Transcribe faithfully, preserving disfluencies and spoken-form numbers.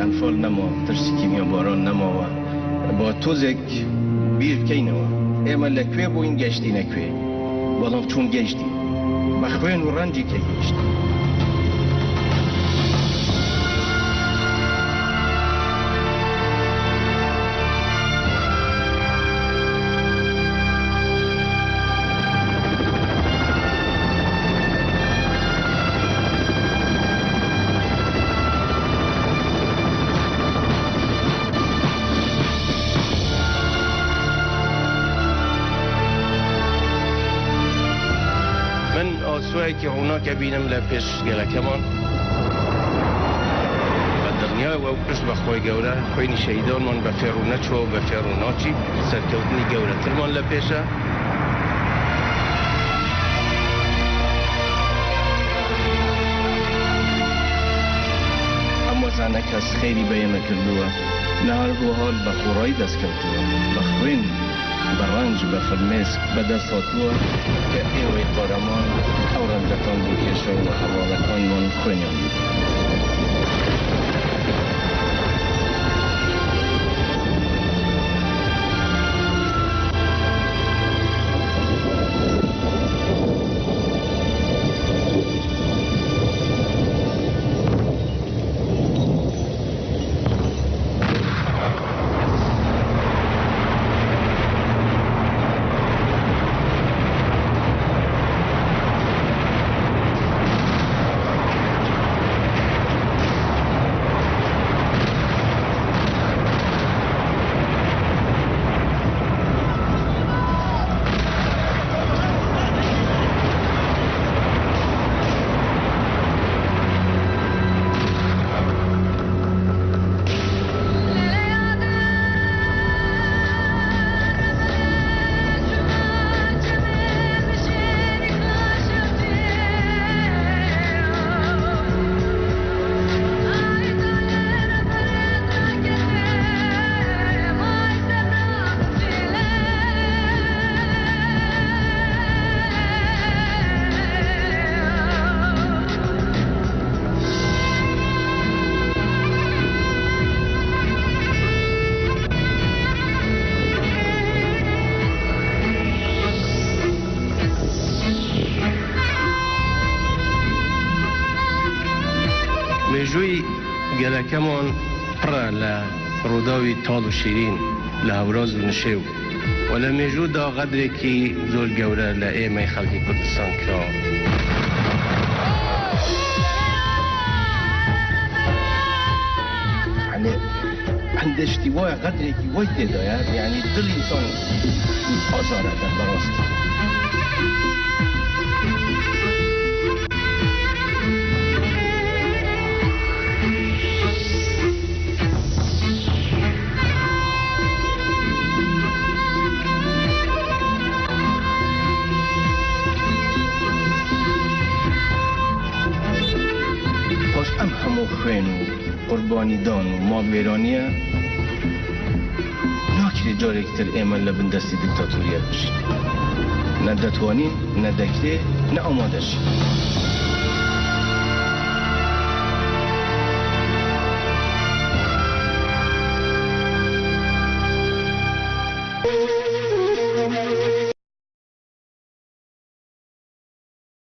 Enfal nema, tirsî kîmyabaran nemawe. Ba tozek bîr bikeynê we. Ême li kwê bûyîn, geştîne kwê. Belam çûn geştî. Bi xwên û rencî ke geştî. Min asûyekî rûnake bînim li pêş gelekeman. Bi dinya we û pişt bi xwê gewre, xwênî şehîdanman bi fêr û neçû, bi fêr û naçî, serkewtinî gewretirman li pêş e. Hema zane kes xêrî bi ême kirduwe. Niha hal bi xurayî dest kewtû, bi xwîn, bi renc, bi xilmêsk bi dest hatû ke ê wê qareman ew rencekan bikêşe û hevalêkanman xwêniyan bide. Mêjûyî gelekeman pir e li rûdawî tal û şîrîn, li hewraz û nişêw. Wele mêjû da qedrêkî zor gewre li êmey xelkê Kurdistan kiraw. Yanî, hindê ştî waya qedrêkî way tê de ye, yanî dil însan azar e, bi rastî. Paş em hemû xwên û qurbanîdan û malwêraniye, nakirê carek tir ême li bin destî dîktatoriyê bişîn. Ne detwanîn, ne dekrê, ne amade jî.